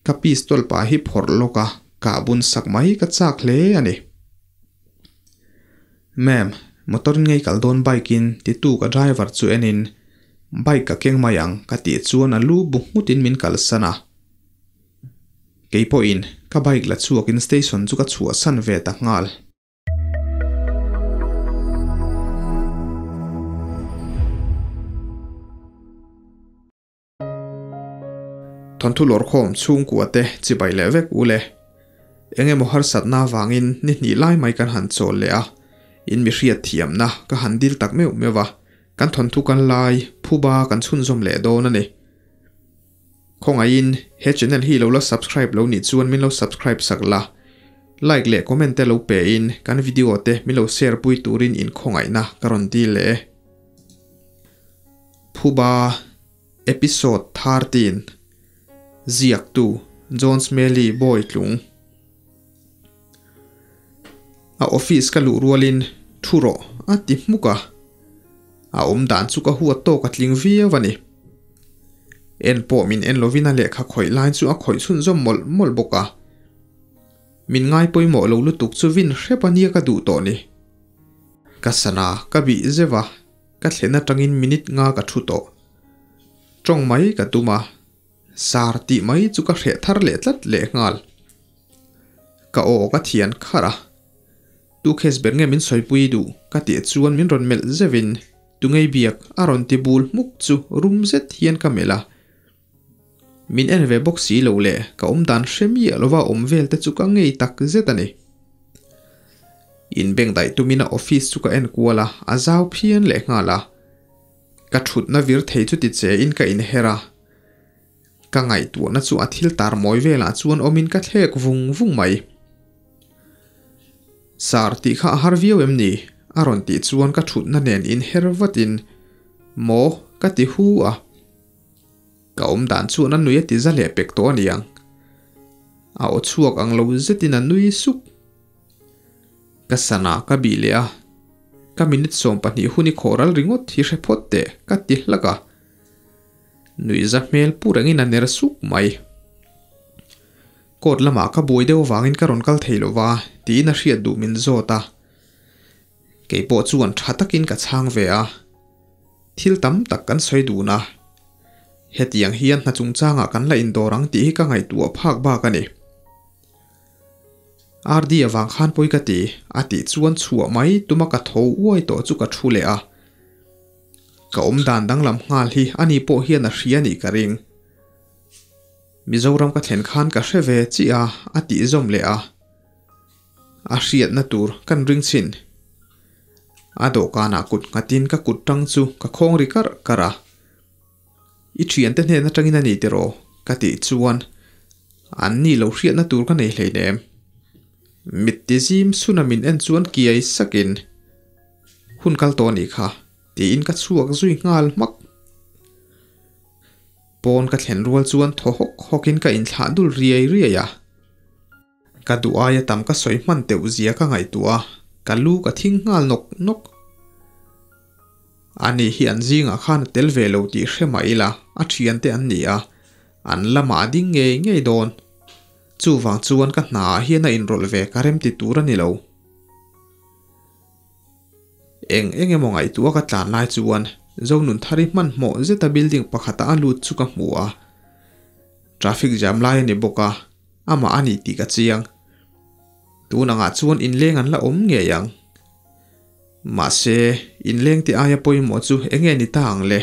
Ka pistol pa hi phawrh lawk a, kah bun sak mai ka chak hle a ni. Ma'am, motor in ngei kal dawn bike in titu ka driver chu en in bike ka keng mai ang ka tih chuan a lu bu nghut in min kalsan a. Kei pawhin ka bike la chhuak in station chu ka chhuahsan ve ta nghal. Thawnthu lawrkhawm chhungkua te chibai leh vek u le. Eng emaw harsatna avangin ni hnih lai mai kan han chawl leh a, in mi hriat thiamna ka han dil tak meuh meuh a, kan thawnthu kan lai phuba kan chhunzawm leh dawn a ni. Khawngaihin he channel hi lo la subscribe lo nih chuan min lo subscribe sak la, like leh comment te lo pe in kan video te min lo share pui turin in khawngaihna ka rawn dil leh e. Phuba Episode 13 Ziaktu John Smelly Bawitlung A office ka luh rualin thu rawh a ti hmuk a, a awm dan chu ka huat tawk a tling viau a ni. En pawh min en lovin a lehkha khawih lai chu a khawih chhunzawm mawlh mawlh bawk a. Min ngai pawimawh lo lutuk chu vin hrep a nia ka duh tawh ni. Ka sana ka bih zeuh a, ka thlen atangin minute nga ka thu tawh. Tawng mai ka tum a. Sar tih mai chu ka hreh thar leh tlat leh nghal. Ka aw ka thian kharh a, Tu case ber nge min sawipui duh ka tih chuan min rawn melh zeuhin tungei biak a rawn ti bul hmuk chu rum zet hian ka melh a. Min en ve bawk si lo leh ka awm dan hre miah lova awm vel te chu ka ngei tak zet a ni. Inbengdaih tumin a office chu ka en kual a, a zau phian leh nghal a. Ka thutna vir thei chu ti che in ka inher a, ka ngaihtuahna chu a thil tar mawi velah chuan awmin ka thlek vung vung mai. Sir tih kha a har viau em ni? a rawn tih chuan ka thutna nen inher vatin Maw? ka ti hu a. Ka awm dan chuan a nui a ti za leh pek tawh a niang. A aw chhuak ang lo zetin a nui suk. Ka sana ka bih leh a, ka minute 12 hun i khawh ral ringawt hi hre phawt teh ka ti hlak a. Nuihza hmel pu rengin a ner suk mai. Court lamah ka buai deuh avangin ka rawn kal thei lova tiin a hriat duh min zawt a. Kei pawh chuan tha takin ka chhang ve a. Thil tam tak kan sawi dun a. Hetiang hian hna chungchangah kan la indawr ang tih hi ka ngaihtuah phak bak a ni. RD avang khan pawi ka ti, a tih chuan chhuah mai tuma ka tho uai tawh chu ka thu leh a. Ka awm dan danglam nghal hi ani pawh hian a hria nih ka ring. Mizoram ka thlen khan ka hre ve chiah a, a tih zawm leh a. A hriatna tur kan ring chhin. A dawhkanah kut nghatin ka kut tang chu ka khawng ri karh karh a. I thiante hnen atangin a ni tiraw? ka tih chuan an ni lo hriatna tur ka nei hleinem. Mitti zim suna min en chuan kiai sakin hun kal tawh a nih kha tiin ka chhuak zui nghal hmak. Pawn ka thlen rual chuan thaw hawk hawkin ka inthlah dul riai riai a. Ka duh aia tam ka sawi hman teuh zia ka ngaihtuah a, ka lu ka thing nghal nawk nawk. Ani hi an zingah khan a tel ve lo tih hre mah ila, a thiante an ni a, an lamah a ding ngei ngei dawn. Chuvang chuan ka hnaah hian a inrawlh ve ka remti tur a ni lo. Eng eng emaw ngaihtuah ka tlan lai chuan Zonunthari hmanhmawh zeta building pakhata a lut chu ka hmu a. Traffic jam lai a ni bawk a, amah a ni tih ka chiang. Tun angah chuan inleng an la awm ngei ang. Mahse, inleng te aia pawimawh chu eng nge ni ta ang le?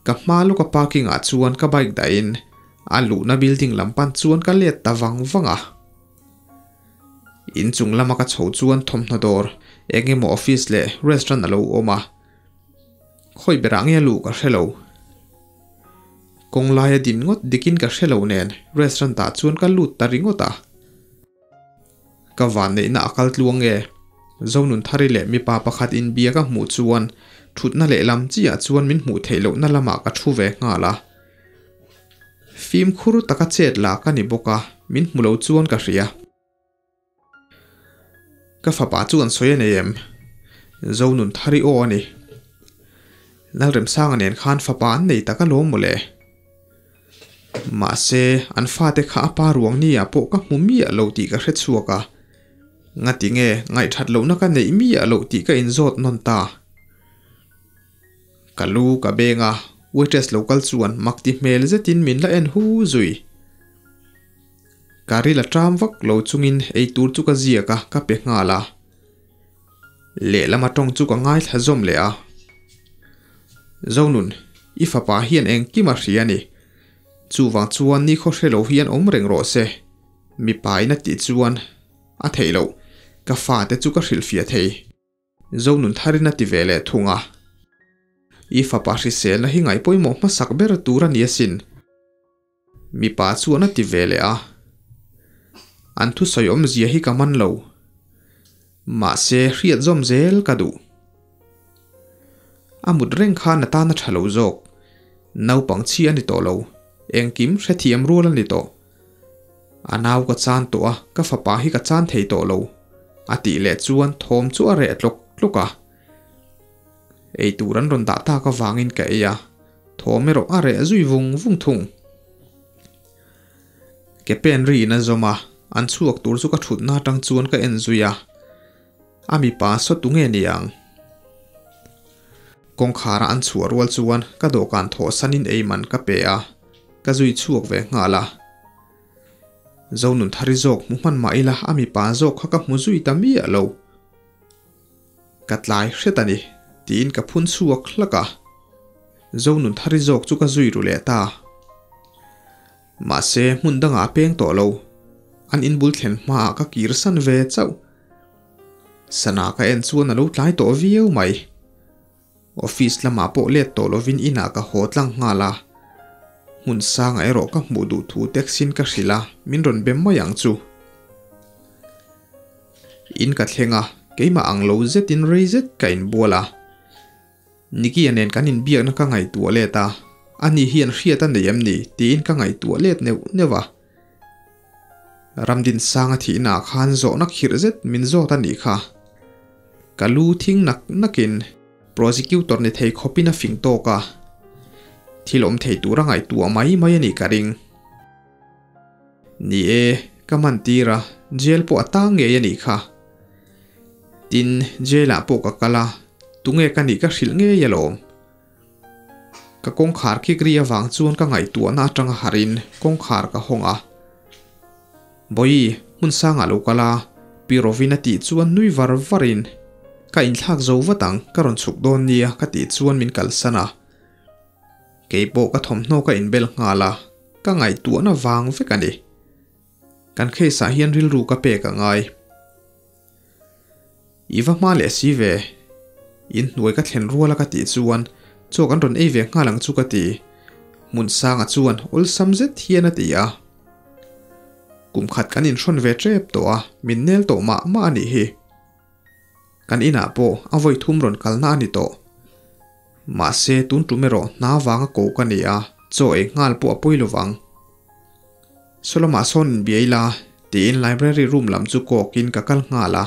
Ka hma lawka parking ah chuan ka bike dahin a luhna building lam pan chuan ka let ta vang vang a. Inchung lama ka chho chuan thawmhnaw dawr eng emaw office leh restaurant a lo awm a. Khawi berah nge a luh ka hre lo. Kawng laia din ngawt dikin ka hre lo nen restaurant ah chuan ka lut ta ringawt a. Ka vanneihna a kal tluang nge? Zonunthari leh mipa pakhat inbia ka hmuh chuan thutna lehlam chiah chuan min hmuh theih lohna lamah ka thu ve nghal a. Fimkhur taka chet la ka ni bawk a, min hmu lo chuan ka hria. Ka fapa chu an sawi a nei em? Zonunthari aw a ni. Lalremsanga nen khan fapa an nei tak alawm mawle. Mahse, an fate kha a pa ruang ni ah pawh ka hmu miah lo tih ka hre chhuak a. Ngati nge ngaihthat lohna ka neih miah loh tih ka inzawt nawn ta. Ka lu ka beng a, waitress lo kal chuan mak ti hmel zetin min la en hu zui. Ka ril a ṭam vak lo chungin eitur chu ka ziak a, ka pe nghal a. Lehlam a tawng chu ka ngaithla zawm leh a. Zonun, i fapa hian engkim a hria a ni. Chuvang chuan nikhaw hre lo hian awm reng rawh se. Mipa in a tih chuan a theih loh, ka fate chu ka hrilhfiah thei. Zonun tharin a ti ve leh thung a. I fapa hriselna hi ngaih pawimawh hmasak ber tur a ni asin. Mipa chuan a ti ve leh a. An thusawi awmzia hi ka man lo. Mahse hriat zawm zel ka duh. A mut reng khan a tan a tha lo zawk. Naupang chhi a ni tawh lo. Engkim hrethiam rual a ni tawh. A nau ka chan tawh a, ka fapa hi ka chan thei tawh lo. A tih leh chuan thawm chu a reh tlawk tlawk a. Ei tur an rawn dah tak avangin ka ei a, thawm erawh a reh zui vung vung thung. Ke pen riin a zawm a, an chhuak tur chu ka thutna atang chuan ka en zui a. A mipa saw tu nge ni ang? Kawngkhara an chhuah rual chuan ka dawhkan thawh sanin ei man ka pe a, ka zui chhuak ve nghal a. Zonunthari zawk hmu hman mah ila a mipa zawk kha ka hmu zui ta miah lo. Ka tlai hret a ni, tiin ka phun chhuak hlak a. Zonunthari zawk chu ka zui ru leh ta. Mahse, hmun dangah a peng tawh lo. An inbul thlen hmaah ka kir san ve chauh. Sana ka en chuan a lo tlai tawh viau mai. Office lamah pawh let tawh lovin inah ka haw tlang nghal a. Hmun sangah erawh ka hmuh duh thu taxi-in ka hrilh a, min rawn be mai ang chu. In ka thleng a, keimah ang lo zetin rei zet ka inbual a. Nicky-a nen kan inbiakna ka ngaihtuah let a, ani hian hriat a nei em ni tiin ka ngaihtuah let neuh neuh a. Ramdinsanga thihnaah khan zawhna khirh zet min zawt a nih kha. Ka lu thing nak nakin prosecutor ni thei khawpin a fing tawk a, thil awm thei tura ngaihtuah mai mai a nih ka ring. Ni e, ka man tir a, jail pawh a tang ngei a nih kha. Tin, jail ah pawh ka kal a, tunge ka nih ka hrilh ngei alawm. Ka kawngkhar kik ri avang chuan ka ngaihtuahna atanga harin kawngkhar ka hawng a. Bawi, hmun sangah lo kal a, Pi Rovin a tih chuan nui var varin, Ka inthlak zo vat ang, ka rawn chhuk dawn nia ka tih chuan min kalsan a. Kei pawh ka thawmhnaw ka inbel nghal a, ka ngaihtuahna vang vek a ni. Kan case ah hian rilru ka pek a ngai. I va hma leh si ve. In hnuai ka thlen rual a ka tih chuan chaw kan rawn ei ve nghal ang chu ka ti. Hmun sanga chuan awlsam zet hian a ti a. Kum khat kan inhrawn ve tep tawh a, min nel tawh mah mah a nih hi. Kan inah pawh a vawi thum rawn kalna a ni tawh. Mahse, tun tum erawh hna vanga ko ka ni a, chaw ei nghal pawh a pawi lovang. Saw lamah sawn inbia ila, tiin library room lam chu kawkin ka kal nghal a.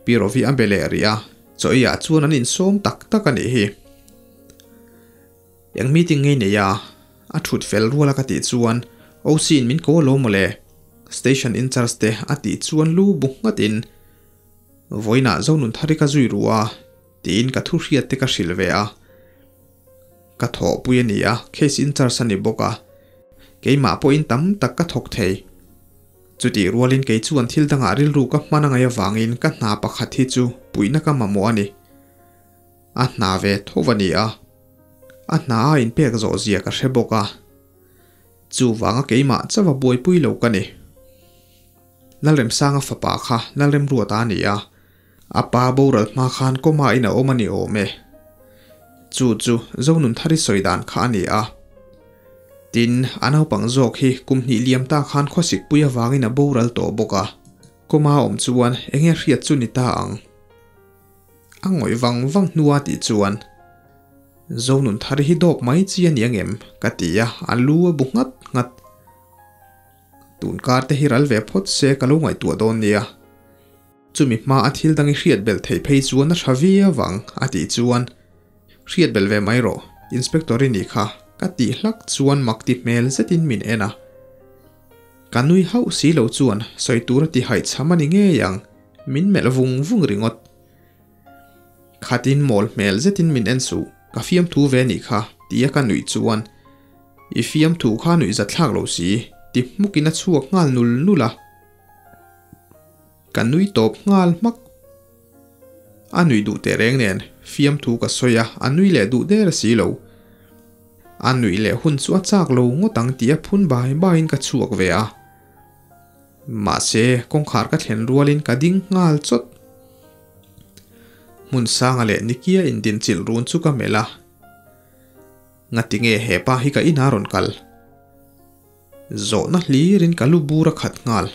Pi Rovi a be leh rih a, chaw eiah chuan an insawm tak tak a nih hi. Eng meeting ngei nei a, a thut fel rual a ka tih chuan OC in min ko alo mawle, station incharge te a tih chuan lu bu nghat in vawiinah Zonunthari ka zui ru a tiin ka thu hriat te ka hrilh ve a. Ka thawhpui a ni a, case incharge a ni bawk a, keimah pawhin tam tak ka thawk thei. Chutih rualin kei chuan thil dangah rilru ka hman a ngaih avangin ka hna pakhat hi chu puihna ka mamawh a ni. A hna ve tho a ni a, a hna a inpek zawh zia ka hre bawk a, chuvanga keimah chauh a buaipui lo ka ni. Lalremsanga fapa kha Lalremruata a ni a, a pa boral hma khan kawma in a awm a ni awm e. Chu chu Zonunthari sawi dan kha a ni a. Tin, a naupang zawk hi kum hnih liam ta khan khawsikpui avangin a boral tawh bawk a, kawma awm chuan enge hriat chu ni ta ang. A ngawih vang vang hnua tih chuan, Zonunthari hi dawp mai chi a ni angem? ka ti a, a lu a bu nghat nghat. Tun kar te hi ral ve phawt se ka lo ngaihtuah dawn nia. Chumi hma a thil dang i hriat belh theih phei chuan a tha viau ang a tih chuan, Hriat belh ve mai rawh, Inspector i nih kha. ka tih hlak chuan mak ti hmel zetin min en a. Ka nui hauh si lo chuan sawi tur a ti haihchham a ni ngei ang, min melh vung vung ringawt. Khatin mawl hmel zetin min en suh, ka fiamthu ve nih kha, tia ka nuih chuan, I fiamthu kha nuih zathlak lo si, ti hmukin a chhuak nghal nul nul a. Ka nui tawp nghal hmak. A nui duh teh reng nen, fiamthu ka sawi a, a nui leh duh der si lo. A nuih leh hun chu a chak lo ngawt ang tia phun bai baiin ka chhuak ve a. Mahse, kawngkhar ka thlen rualin ka ding nghal chawt. Hmun sanga leh Nikia indinchilh run chu ka melh a. Ngati nge hepa hi ka inah rawn kal? Zawhna hlirin ka lu bur a khat nghal.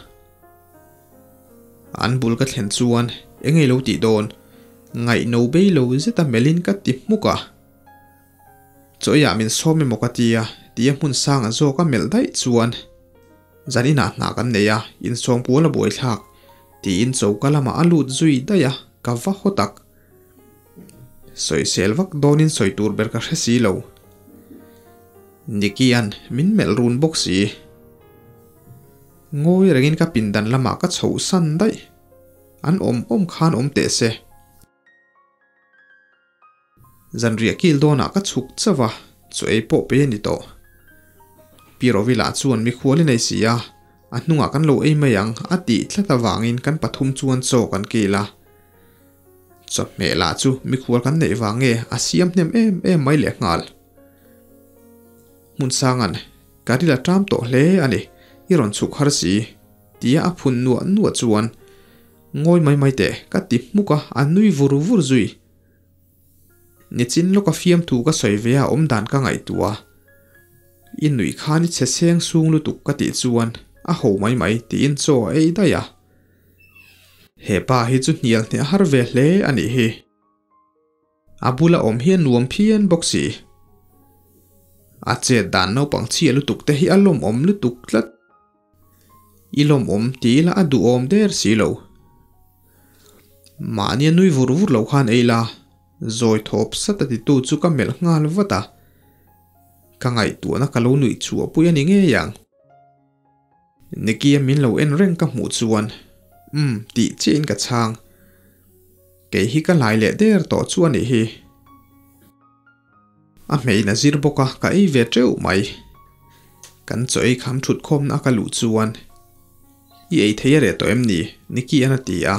An bul ka thlen chuan eng ei lo tih dawn, ngaihno bei lo zeta melhin ka ti hmuk a. Chawiah min sawm emaw ka ti a, tia hmun sanga zawk a melh daih chuan zan inah hna kan nei a, insawm kual a buaithlak tiin choka lamah a lut zui daih a, ka va haw tak. Sawisel vak dawnin sawi tur ber ka hre si lo. Nicky-a'n min melh run bawk si. Ngawi rengin ka pindan lamah ka chhoh san daih. An awm awm khan awm teh se. Zanriah kil dawnah ka chhuk chauh a, chaw ei pawh pe a ni tawh. Pi Rovila chuan mikhual i nei si a, a hnungah kan lo ei mai ang a tih tlat avangin kan pathum chuan chaw kan kil a. Chawhmeh lah chu mikhual kan neih vang nge a siam hnem em em mai leh nghal. Hmunsanga'n, Ka ril a ṭam tawh hle a ni, i rawn chhuk har si, tia a phun nuah nuah chuan, Ngawi mai mai teh, ka ti hmuk a, a nui vur vur zui. Nichin lawka fiamthu ka sawi ve a awmdan ka ngaihtuah a, I nuih khan i chhe seng sung lutuk ka tih chuan a ho mai mai tiin chaw a ei daih a. He pa hi chu hnial hneh har ve hle a nih hi. A bula awm hi a nuam phian bawk si. A chet dan naupang chhia lutuk te hi a lawmawm lutuk tlat. I lawmawm ti ila a duhawm der si lo. Mahni a nui vur vur lo khan ei la, zawi thawp sat a titu chu ka melh nghal vat a. Ka ngaihtuahna ka lo nuih chhuah pui a ni ngei ang. Nicky-a min lo en reng ka hmuh chuan umm tih chiahin ka chhang. Kei hi ka hlai leh der tawh chu a nih hi. A hmeiin a zir bawk a, ka ei ve teuh mai. Kan chaw ei kham thut khawmna a ka luh chuan I ei thei a reh tawh em ni? Nicky-a'n a ti a.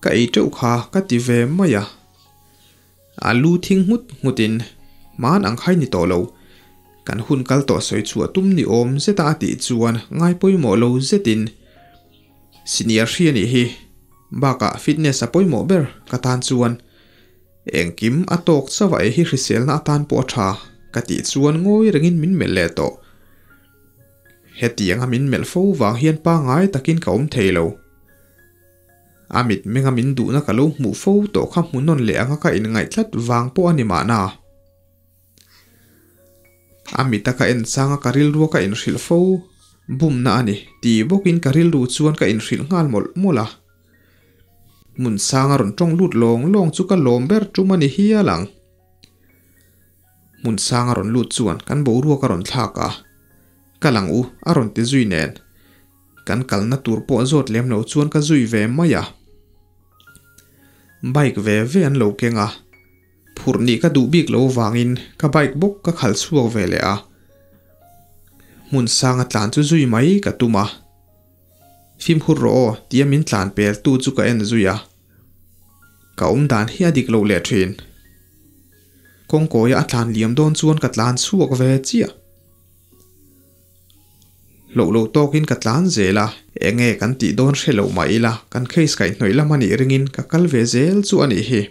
Ka ei teuh kha ka ti ve mai a. A lu thing nghut nghutin, Hman ang khai ni tawh lo. Kan hun kal tawh sawi chhuah tum ni awm zeta a tih chuan ngai pawimawh lo zetin, Senior hri a nih hi. Bakah fitness a pawimawh ber ka tan chuan engkim a tawk chauh a ei hi hriselna atan pawh a tha ka tih chuan ngawi rengin min melh leh tawh. Hetianga min melh fo vang hian pangngai takin ka awm thei lo. A mitmenga min duhna ka lo hmuh fo tawh kha hmuhnawn leh anga ka inngaih tlat vang pawh a ni mahna. A mita ka en changa ka rilrua ka inhrilh fo bumna a ni ti bawkin ka rilru chuan ka inhrilh nghal mawlh mawlh a. Hmun sanga rawn tawng lut lawng lawng chu ka lawm ber tum a ni hial ang. Hmun sanga rawn lut chuan kan boruak a rawn thlak a, Ka lang u a rawn ti zui nen. Kan kalna tur pawh zawt lem lo chuan ka zui ve mai a. Bike ve ve an lo keng a, phurh nih ka duh bik lo vangin ka bike bawk ka khalh chhuak ve leh a. Hmun sanga tlan chu zui mai ka tum a. Fimkhur rawh aw tia min tlan pel tu chu ka en zui a. Ka awm dan hi a dik loh leh thin. Kawngkawia a tlan liam dawn chuan ka tlan chhuak ve chiah. Hloh lo tawkin ka tlan zel a, enge kan tih dawn hre lo mah ila kan case kaihhnawih lam a nih ringin ka kal ve zel chu a nih hi.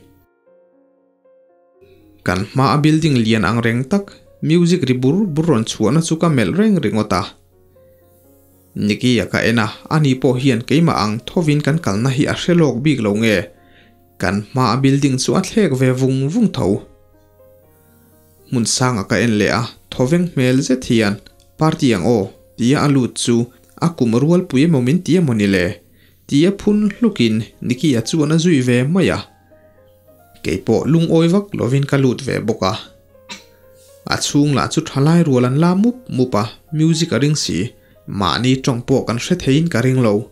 Kan hma a building lian ang reng tak music ri bur bur rawn chhuahna chu ka melh reng ringawt a. Nicky-a ka en a, ani pawh hian keimah ang thovin kan kalna hi a hre lawk bik lo nge, kan hma a building chu a thlek ve vung vung tho. Hmun sanga ka en leh a, thawveng hmel zet hian, Party ang aw, tia a lut chu a kum rualpui emaw min ti emaw ni le? Tia phun hlukin Nicky-a chuan a zui ve mai a. Keipawh lungawi vak lovin ka lut ve bawk a. A chhung lah chu thalai rual an la mup mup a, music a ring si, mahni tawng pawh kan hre theiin ka ring lo.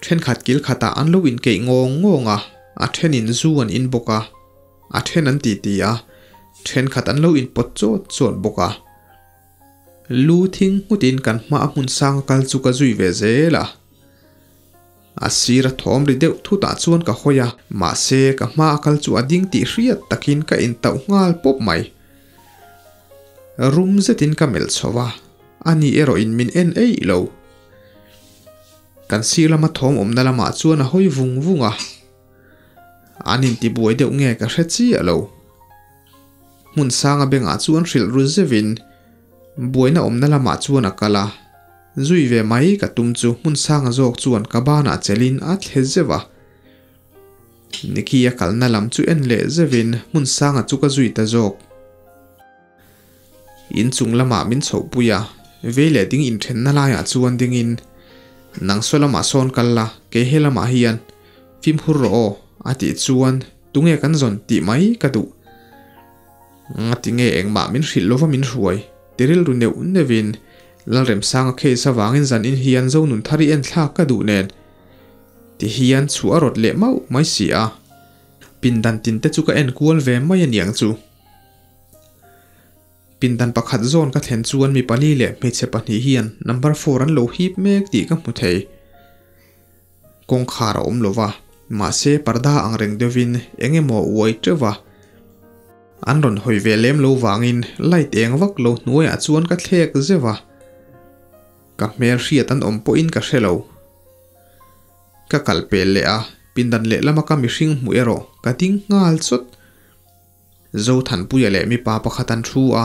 Thenkhat kil khatah an lo inkeih ngawng ngawng a, a thenin zu an in bawk a, a then an titi a, thenkhat an lo inpawt chawt chawt bawk a. Lu thing nghutin kan hma a hmun sang a kal chu ka zui ve zel a. A sir a thawm ri deuh thutah chuan ka hawi a, mahse ka hma a kal chu a ding tih hriat takin ka intauh nghal pawp mai. Rum zetin ka melh chho a, ani erawhin min en eih lo. Kan sir lama thawm awmna lamah chuan a hawi vung vung a, an intibuai deuh nge ka hre chiah lo. Hmun sanga bengah chuan hrilh ru zeuhin buaina awmna lamah chuan a kal a, zui ve mai ka tum chu hmun sanga zawk chuan ka banah chelhin a thle zeuh a. Nicky a kalna lam chu en leh zeuhin hmun sanga chu ka zui ta zawk. Inchung lamah min chhohpui a, vei leh ding inthenna laiah chuan dingin, Nang saw lamah sawn kal la, kei he lamah hian fimkhur rawh aw, a tih chuan tunge kan zawn tih mai ka duh. Ngati nge engmah min hrilh lova min hruai, ti rilru neuh neuhin Lalremsanga case avangin zanin hian Zonun thar i enthlak ka duh nen ti hian chhuah a rawt leh mauh mai si a, pindan tin te chu ka en kual ve mai aniang chu. Pindan pakhat zawn ka thlen chuan mi pali leh hmeichhe pahnih hian number four an lo hip mek tih ka hmu thei. Kawngkhar a awm lo va, mahse parda ang reng deuhin eng emaw uai teuh va. An rawn hawi ve lem lo vangin light eng vak lo hnuaiah chuan ka thlek zeuh a. Ka hmel hriat an awm pawhin ka hre lo. Ka kal pel leh a, pindan lehlama ka mihring hmuh erawh ka ding nghal chawt. Zothanpuia leh mipa pakhat an thu a,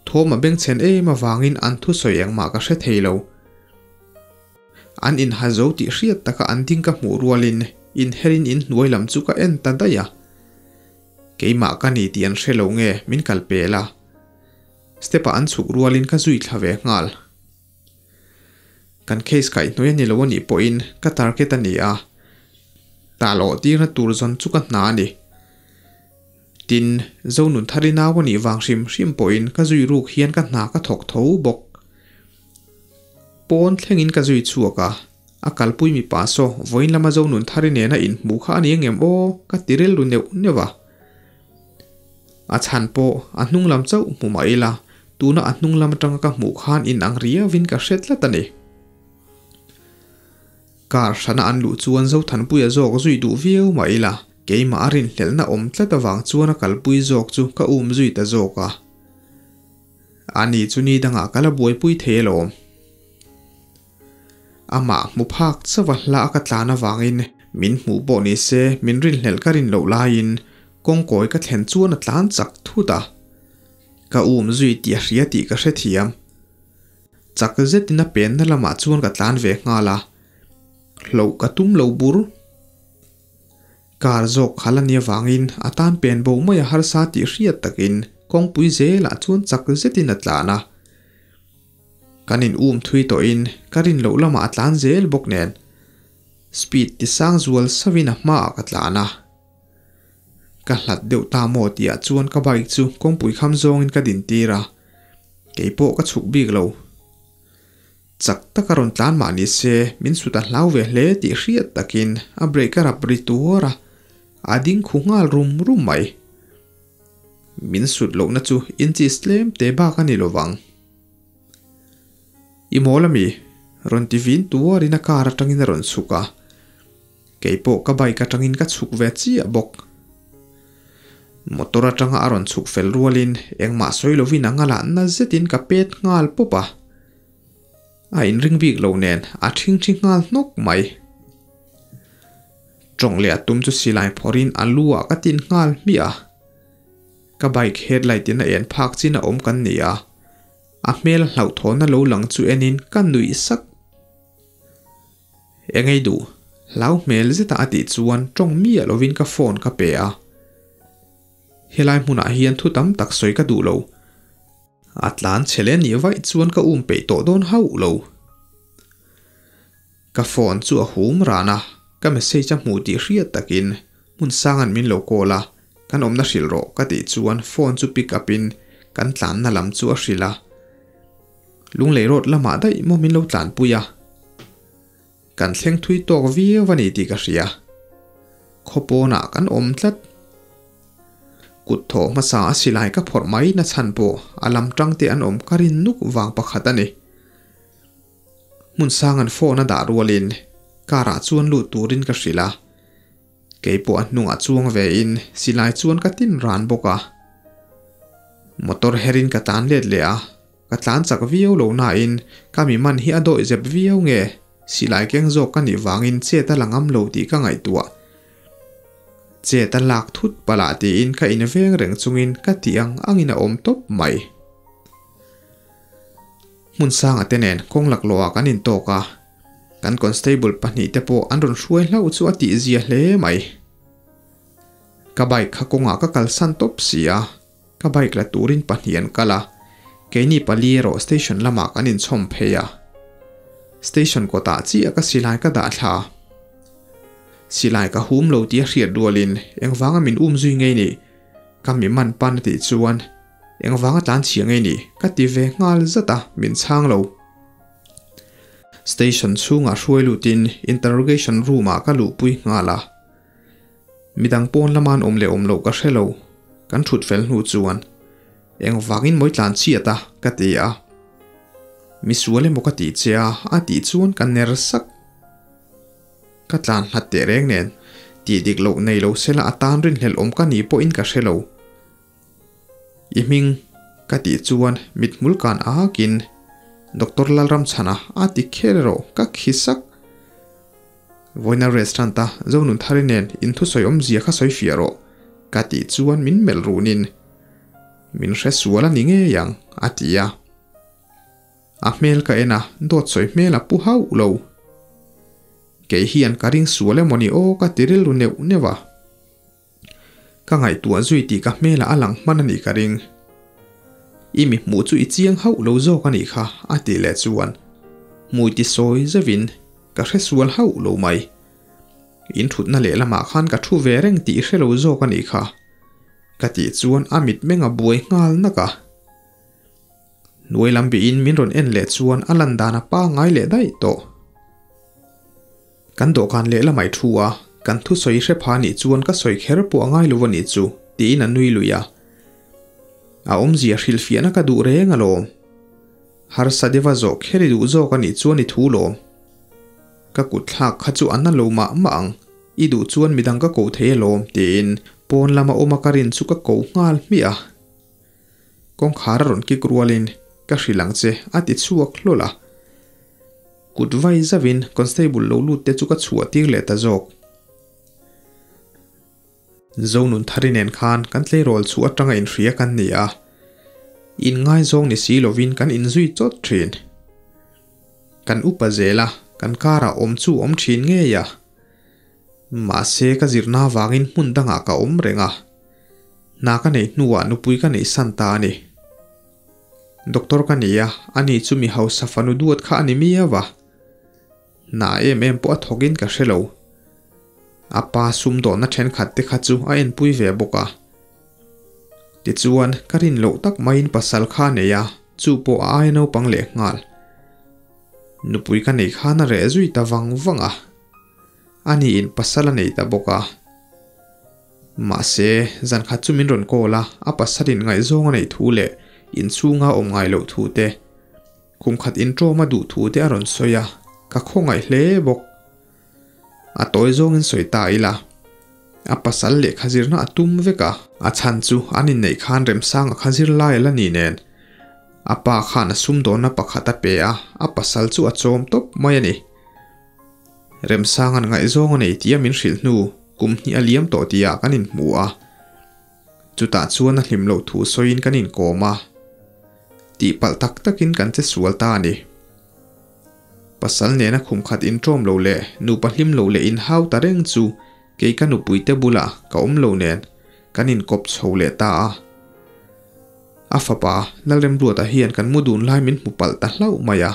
thawm a bengchhen em avangin an thusawi engmah ka hre thei lo. An inha zo tih hriat taka an ding ka hmuh rualin inherin inhnuai lam chu ka en ta daih a. Keimah ka ni tih an hre lo nge min kal pel a. Step-ah an chhuk rualin ka zui thla ve nghal. Kan case kaihhnawih a ni lo a nih pawhin ka target a ni a, tal awh tirna tur zawn chu ka hna a ni. Tin, Zonun thari nau a nih vang hrim hrim pawhin ka zui ruk hian ka hna ka thawk tho bawk. Pawn thlengin ka zui chhuak a, a kalpui mipa saw vawiin lama Zonun thari nena inhmuh kha a ni angem aw ka ti rilru neuh neuh a. A chhan pawh a hnung lam chauh hmu mah ila, tuna a hnung lam atanga ka hmuh khan inang riauin ka hre tlat a ni. Car hrana an luh chuan Zothanpuia zawk zui duh viau mah ila, keimah a rinhlelhna awm tlat avang chuan a kalpui zawk chu ka um zui ta zawk a. Ani chu ni dangah ka la buaipui thei alawm. Amah hmu phak chauh a hla a ka tlan avangin min hmuh pawh ni se min rinhlelh ka rin loh laiin kawngkawi ka thlen chuan a tlan chak thut a. Ka um zui tih a hria tih ka hrethiam. Chak zetin a penna lamah chuan ka tlan ve nghal a, hloh ka tum lo bur. Car zawk khalh a nih avangin a tan pen bo mai a harsa tih hriat takin kawngpui zelah chuan chak zetin a tlan a. Kan in um thui tawhin ka rin loh lamah a tlan zel bawk nen speed ti sang zual sauhin a hmaah ka tlan a. Ka hlat deuh ta maw tihah chuan ka bike chu kawngpui kham zawngin ka din tir a, kei pawh ka chhuk bik lo. Chak taka rawn tlan mah ni se min sut a hlau ve hle tih hriat takin a brake a rap ri tuar a, a ding khu nghal rum rum mai. Min sut lohna chu inches tlem te bak a ni lo vang. I mawl ami? Rawn ti vin tuarin a car atangin a rawn chhuk a. Kei pawh ka bike atangin ka chhuk ve chiah bawk. Motor atanga a rawn chhuk fel rualin engmah sawi lovin a ngalah na zetin ka pet nghal pawp a. A inring bik lo nen a thingthi nghal hnawk mai. Tawng leh a tum chu silai phawrhin a lu ah ka tin nghal hmiah a. Ka bike headlight in a en phak chin a awm kan ni a. A hmel hlauhthawnna lo lang chu enin ka nuih sak. Engei duh, hlau hmel zeta a tih chuan tawng miah lovin ka phone ka pe a. Helai hmunah hian thu tam tak sawi ka duh lo. A tlan chhe leh nih vaih chuan ka um peih tawh dawn hauh lo. Ka phone chu a hum ran a, ka message a hmuh tih hriat takin hmun sanga'n min lo call a. Kan awmna hrilh rawh ka tih chuan phone chu pick up in kan tlanna lam chu a hrilh a. Lunglei road lamah daih maw min lo tlanpui a. Kan thleng thui tawk viau a ni tih ka hria. Khaw pawnah kan awm tlat. Kut thawh hmasa a silai ka phawrh mai na chhan pawh a lam tang te an awm ka rin nuk vang pakhat a ni. Hmun sang an phone a dah rualin car ah chuan lut turin ka hrilh a. Kei pawh a hnungah chuang ve in silai chuan ka tin ran bawk a. Motor herin ka tlan let leh a, ka tlan chak viau lo nain ka mi man hi a dawih zep viau nge silai keng zawk ka nih vangin chet a la ngam lo tih ka ngaihtuah. Chet a lak thut palh ah tiin ka inveng reng chungin ka tih ang angin a awm tawp mai. Hmun sanga te nen kawng laklawh ah kan intawk a. Kan constable pahnihte pawh an rawn hruai hlauh chu a tihzia hle mai. Ka bike kha kawngah ka kalsan tawp si a, ka bike la turin pahnih an kal a, keini pali erawh station lamah kan inchhawm phei a. Station kawtah chiah ka silai ka dah thla. Silai ka hum lo tih a hriat rualin engvanga min um zui ngei ni? Ka mi man pan a tih chuan engvanga tlan chhia ngei ni? Ka ti ve nghal zat a, min chhang lo. Station chhungah hruai lutin interrogation room ah ka luhpui nghal a. Midang pawn lama an awm leh awm loh ka hre lo. Kan thut fel hnu chuan engvangin mawi tlan chhiat a ka ti a. Misual emaw ka tih che a a tih chuan ka ner sak. Ka tlan hlat teh reng nen tih dik loh nei lo sela a tan rinhlelh awm ka nih pawhin ka hre lo. I hming ka tih chuan mithmul kan akin Doctor Lalramchhana a ti kher erawh ka khi sak. Vawiina restaurant a Zonunthari nen in thusawi awmzia kha sawi fiah rawh ka tih chuan min melh runin min hre sual a ni ngei ang a ti a. A hmel ka en a, dawt sawi hmel a pu hauh lo. Kei hian ka ring sual emawni aw ka ti rilru neuh neuh a. Ka ngaihtuah zui tih ka hmelah a lang hman a nih ka ring. I mi hmuh chu i chiang hauh lo zawk a nih kha a tih leh chuan hmui ti sawi zeuhin ka hre sual hauh lo mai. In thutna lehlamah khan ka thu ve reng tih i hre lo zawk a nih kha ka tih chuan a mitmeng a buai nghal nak a. Hnuai lam bihin min rawn en leh chuan a lan dan a pangngai leh daih tawh. Kan dawhkan lehlamah i thu a, kan thusawi hre pha nih chuan ka sawi kher pawh a ngai lo a nih chu, tiin a nui lui a. A awmzia hrilhfiahna ka duh reng alawm. Harsa deuha zawh kher i duh zawk a nih chuan i thu lawm. Ka kut thlak kha chu a na lo mah mah ang, i duh chuan midang ka koh thei alawm, tiin pawn lama awma ka rin chu ka koh nghal hmiah a. Kawngkhar a rawn kik rualin, Ka hrilh ang che, a ti chhuak hlawl a. Kut vai zauhin constable lo lut te chu ka chhuah tir leh ta zawk. Zonun Thari nen khan kan tleirawl chhuah atanga inhria kan ni a, inngaizawng ni si lovin kan inzui chawt thin. Kan upa zel a, kan karah awm chu awm thin ngei a. Mahse ka zirna avangin hmun dangah ka awm reng a, hna ka neih hnuah nupui ka neih san ta a ni. Doctor ka ni a, ani chu mi hausa fanu duat kha a ni miau a. Hna em em pawh a thawkin ka hre lo. A pa sumdawnna thenkhat te kha chu a enpui ve bawk a. Tichuan, ka rin loh tak maiin pasal kha a nei a, chu pawh a aia naupang leh nghal. Nupui ka neih khan a reh zui ta vang vang a. Aniin pasal a nei ta bawk a. Mahse, zan khat chu min rawn call a, a pasalin ngaihzawng a neih thu leh inchhunga awm ngai loh thu te, kum khat intawm a duh thu te a rawn sawi a, ka khawngaih hle bawk. A tawi zawngin sawi ta ila, a pasal lehkha zirna a tum vek a, a chhan chu an inneih khan Remsanga kha zirlai a la ni nen, a pa khan a sumdawnna pakhat a pe a, a pasal chu a chawm tawp mai a ni. Remsanga'n ngaihzawng a nei tih a min hrilh hnu kum hnih a liam tawh tihah kan inhmu a. Chutah chuan a hlim loh thu sawiin kan inkawm a. Tihpalh tak takin kan che sual ta a ni. Pasal nena khum khat inṭawm lo leh nupa hlim lo leh inhau ta reng chu kei ka nupuite bulah ka awm lo nen kan inkawp chho leh ta a. A fapa Lalremruata hian kan mu dun lai min hmu palh ta hlauh mai a.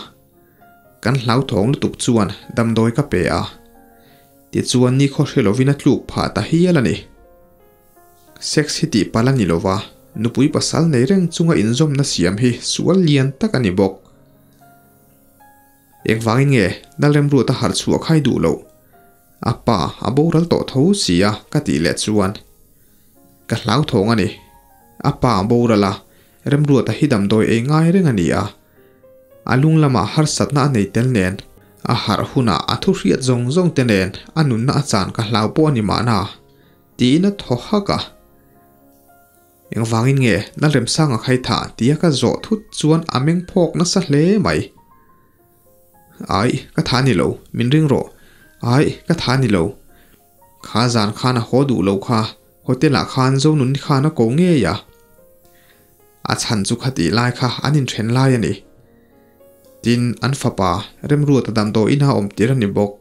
Kan hlauthawng lutuk chuan damdawi ka pe a, tichuan nikhaw hre lovin a tluk phah ta hial a ni. Sex hi tih palh a ni lo va, nupui pasal nei reng chunga inzawmna siam hi sual lian tak a ni bawk. Engvangin nge Lalremruat a harh chhuah khai duh loh? A pa a boral tawh tho si a ka tih leh chuan ka hlauthawng a ni. A pa a boral a, Remruata hi damdawi ei ngai reng a ni a. A lung lamah harsatna a nei tel nen, a harh hunah a thu hriat zawng zawng te nen a nunna a chan ka hlau pawh a ni mahna, tiin a thaw hak a. Engvangin nge Lalremsanga khai tha tia ka zawh thut chuan a meng phawk nasa hle mai. Ai, ka tha ni lo, min ring rawh. Ai, ka tha ni lo. Kha zan khan a haw duh lo kha, hotel ah khan Zonun khan a ko ngei a. A chhan chu khatih lai kha an inthen lai a ni. Tin, an fapa Remruata damdawiin a awm tir a ni bawk.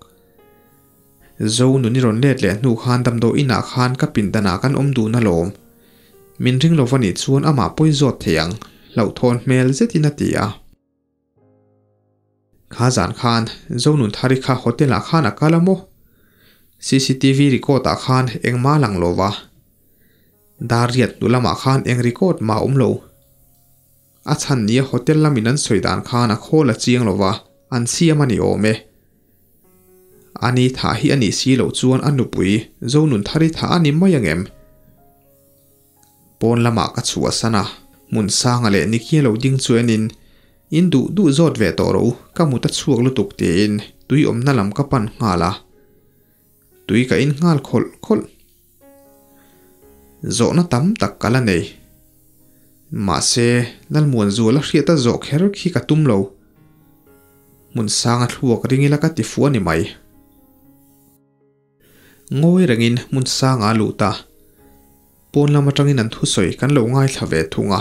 Zo nun i rawn let leh hnu khan damdawi inah khan ka pindanah kan awm dun alawm. Min ring lo va nih chuan amah pawi zawt thei ang, hlauhthawn hmel zetin a ti a. Kha zan khan Zo nun thari kha hotel ah khan a kal a maw? Cctv record ah khan engmah a lang lo va. Dar riat hnu lamah khan eng record mah a awm lo. A chhan nia hotel lamin an sawi dan khan a khawl a chiang lo va, an siam a ni awm e. Ani thah hi a nih si loh chuan a nupui Zonunthari thah a ni mai ang em? Pawn lamah ka chhuahsan a, hmun sanga leh Nicky a lo ding chu enin, In duh duh zawt ve tawh rawh u, ka mut a chhuak lutuk tiin tui awmna lam ka pan nghal a. Tui ka in nghal khawlh khawlh. Zawhna tam tak ka la nei. Mahse, Lalmuanzuala hriata zawh kher khi ka tum lo. Hmun sanga thluak ring ila ka ti fuh a ni mai. Ngawi rengin hmun sanga a lut a. Pawn lam atangin an thusawi kan lo ngaithla ve thung a.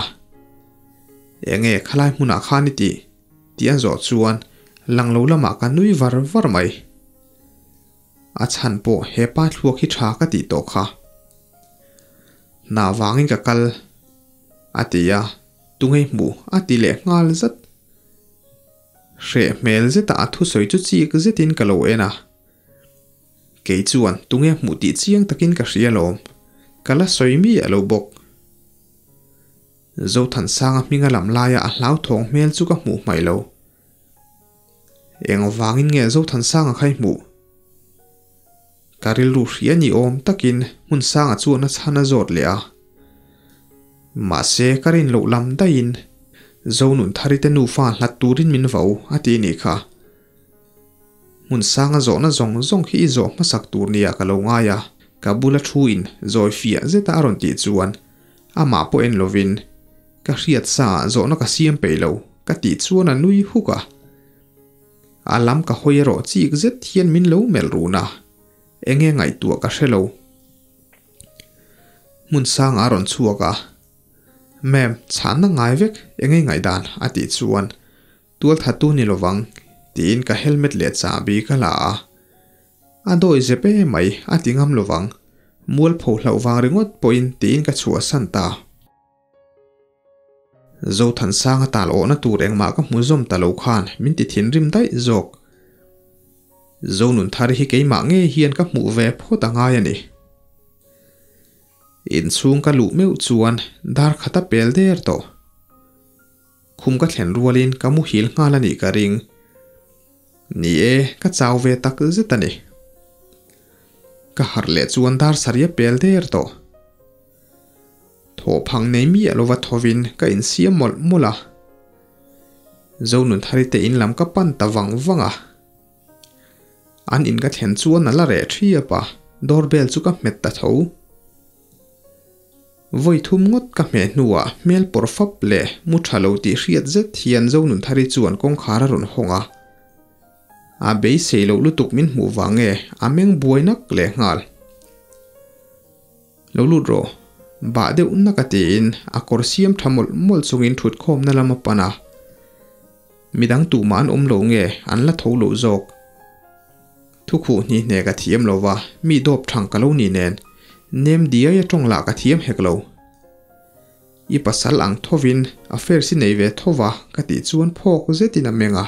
Enge khalai hmunah khan i tih? tih an zawh chuan lang lo lamah ka nui var var mai. A chhan pawh he pa thluak hi tha ka tih tawh kha. Hna vangin ka kal a ti a, tungei hmuh a ti leh nghal zat. Hreh hmel zeta a thusawi chu chik zetin ka lo en a. Kei chuan tunge hmuh tih chiang takin ka hria alawm, ka la sawi miah lo bawk. Zothansanga hminga lam laia a hlauthawng hmel chu ka hmuh hmaih lo. Engvangin nge Zothansanga kha i hmuh? Ka rilru hria ni awm takin Hmunsanga chuan a chhan a zawt leh a. Mahse ka rin loh lam daihin Zonunthari te nufa hlat turin min vo a ti nih kha. Hmunsanga zawhna zawng zawng khi i zawh hmasak tur nia ka lo ngai a, ka bula thu in zawi fiah zeta a rawn tih chuan amah pawh en lovin ka hriat sa ah zawhna ka siam peih lo ka tih chuan a nui huk a. A lam ka hawi erawh chik zet hian min lo melh run a, enge ngaihtuah ka hre lo. Hmunsanga a rawn chhuak a, Ma'am, chhanna ngai vek enge ngaihdan a tih chuan Tualthattu ni lovang, tiin ka helmet leh chahbi ka la a. A dawi zep e mai, a ti ngam lovang. Mualpho hlauh vang ringawt pawhin tiin ka chhuahsan ta. Zothansanga tal awhna tur engmah ka hmu zawm ta lo khan min ti thinrim daih zawk. Zonunthar hi keimah ngei hian ka hmuh ve phawt a ngai a ni. Inchhung ka luh meuh chuan dar khat a pel der tawh. Khum ka thlen rualin ka muhil nghal a nih ka ring. Ni e, ka chau ve tak zet a ni. Ka harh leh chuan dar sarih a pel der tawh. Thawhphang nei miah lova thovin ka insiam mawlh mawlh a. Zonunthari te in lam ka pan ta vang vang a. An in ka thlen chuan a la reh thiap a, doorbell chu ka hmet ta tho. Vawi thum ngawt ka hmeh hnuah hmel pawr fap leh mu tha lo tih hriat zet hian Zonunthari chuan kawngkhar a rawn hawng a. A beisei loh lutuk min hmuh vang nge a meng buai nak leh nghal. Lo lut rawh, bah deuh nak a tiin a kawr siam tha mawlh mawlh chungin thutkhawmna lam a pan a. Midang tumah an awm lo nge an la tho loh zawk. Thukhuh hni hne ka thiam lo va, mi dawp thang ka lo ni nen, nem diai a tawng lah ka thiam hek lo. I pasal ang thovin affairs i nei ve tho va ka tih chuan phawk zetin a meng a.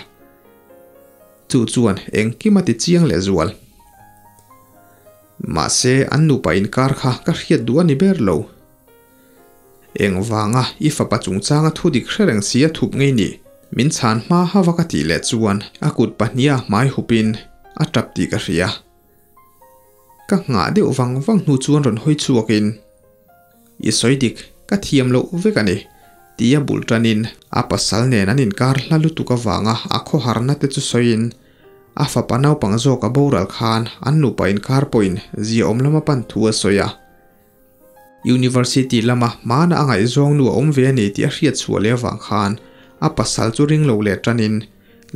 Chu chuan engkim a ti chiang leh zual. Mahse an nupa inkar kha ka hriat duh a ni ber lo. Engvanga i fapa chungchanga thudik hre reng si a thup ngei ni? Min chhan hma hava ka tih leh chuan a kut pahniha hmai hupin a tap tih ka hria. Ka nghah deuh vang vang hnu chuan rawn hawi chhuakin, I sawi dik, ka thiam loh vek a ni, tia bul tanin a pasal nen an inkar hla lutuk avanga a khawharna te chu sawiin a fapa naupang zawk a boral khan an nupa inkar pawhin ziaawm lama pan thu a sawi a. University lama hmana a ngaihzawng nu a awm ve a ni tih a hriat chhuah leh avang khan a pasal chu ring lo leh tanin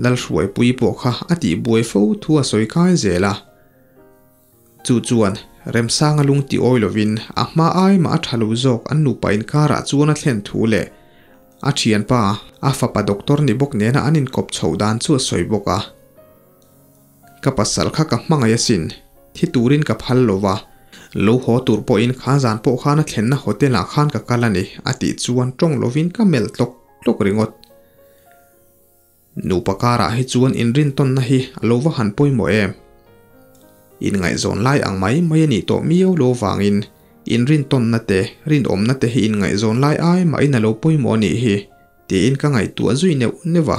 Lalhruaipuii pawh kha a tihbuai fo thu a sawi kai zel a. Chu chuan Remsanga lung ti awi lovin a hma ai mah a tha lo zawk an nupa inkarah chuan a thlen thu leh a thianpa a fapa doctor ni bawk nena an inkawp chhoh dan chu a sawi bawk a. Ka pasal kha ka hmangaih asin, thi turin ka phal lo va, lo haw tur pawhin kha zan pawh khan a thlenna hotel ah khan ka kal a ni a tih chuan tawng lovin ka melh tlawk tlawk ringawt. Nupa karah hi chuan inrintawnna hi a lo va han pawimawh em? Inngaihzawn lai ang mai mai a nih tawh miau lo vangin inrintawnna te, rinawmna te hi inngaihzawn lai ai mahin a lo pawimawh a nih hi tiin ka ngaihtuah zui neuh neuh a.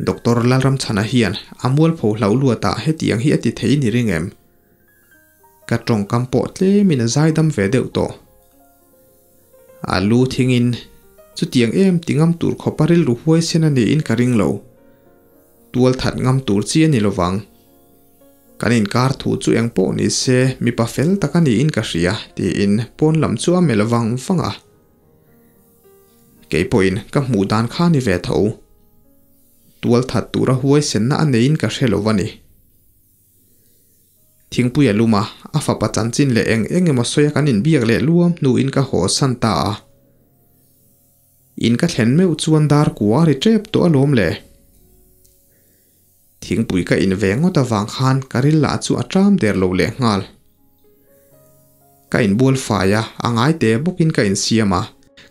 Doctor Lalramchhana hian a mualpho hlauh luatah hetiang hi a ti thei ni ring em? Ka tawngkam pawh tlemin a zaidam ve deuh tawh. A lu thingin chutiang em ti ngam tur khawpa rilru huaisen a niin ka ring lo. Tual that ngam tur chi a ni lovang. Kan inkar thu chu eng pawh ni se mipa fel tak a niin ka hria tiin pawn lam chu a melh vang vang a. Kei pawhin ka hmuh dan kha ni ve tho. Tual that tura huaisenna a neiin ka hre lo a ni. Thingpui a lum a, a fapa chanchin leh eng eng emaw sawi a kan inbiak leh luam hnuin ka haw san ta a. In ka thlen meuh chuan dar kua a ri tep tawh alawm le. Thingpui ka in ve ngawt avang khan ka ril lah chu a ṭam der lo leh nghal. Ka inbual fai a, a ngai te bawkin ka insiam a,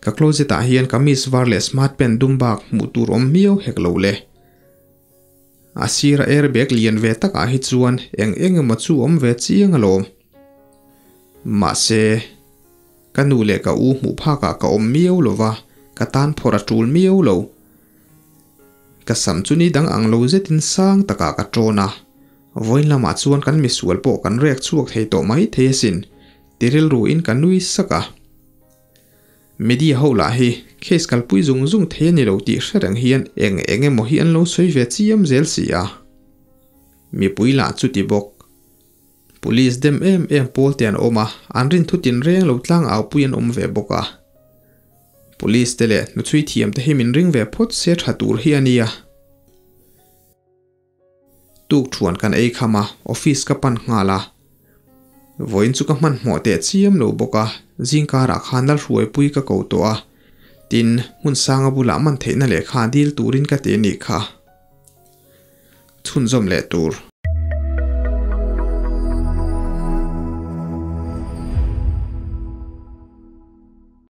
ka closet ah hian kamis var leh smart pant dum bak hmuh tur awm miau hek lo le. A sira airbag lian ve takah hi chuan eng eng emaw chu awm ve chiang alawm. Mahse, ka nu leh ka u hmuh phakah ka awm miau lo va, ka tan phawrh a tul miau lo. Ka sam chu ni dang ang lo zetin sang takah ka tawn a, vawiin lamah chuan kan misual pawh kan rek chhuak thei tawh mai thei asin, ti rilruin ka nui sak a. Media ho lah hi case kalpui zung zung thei a ni lo tih hre reng hian eng eng emaw hi an lo sawi ve chiam zel si a. Mipui lah chuti bawk. Police dem em em pawl te an awm a, an rin thu tinreng lo tlang aupui an awm ve bawk a. Police te leh hnuchhui thiam te hi min ring ve phawt se tha tur hi a nia. Tuk thuan kan ei kham a, office ka pan nghal a. Vawiin chu ka hmanhmawh teh chiam lo bawk a, zingkarah khan Lalhruaipui ka ko tawh a, tin, hmun sanga bulah man theihna lehkha dil turin ka ti a nih kha. Chhunzawm leh tur.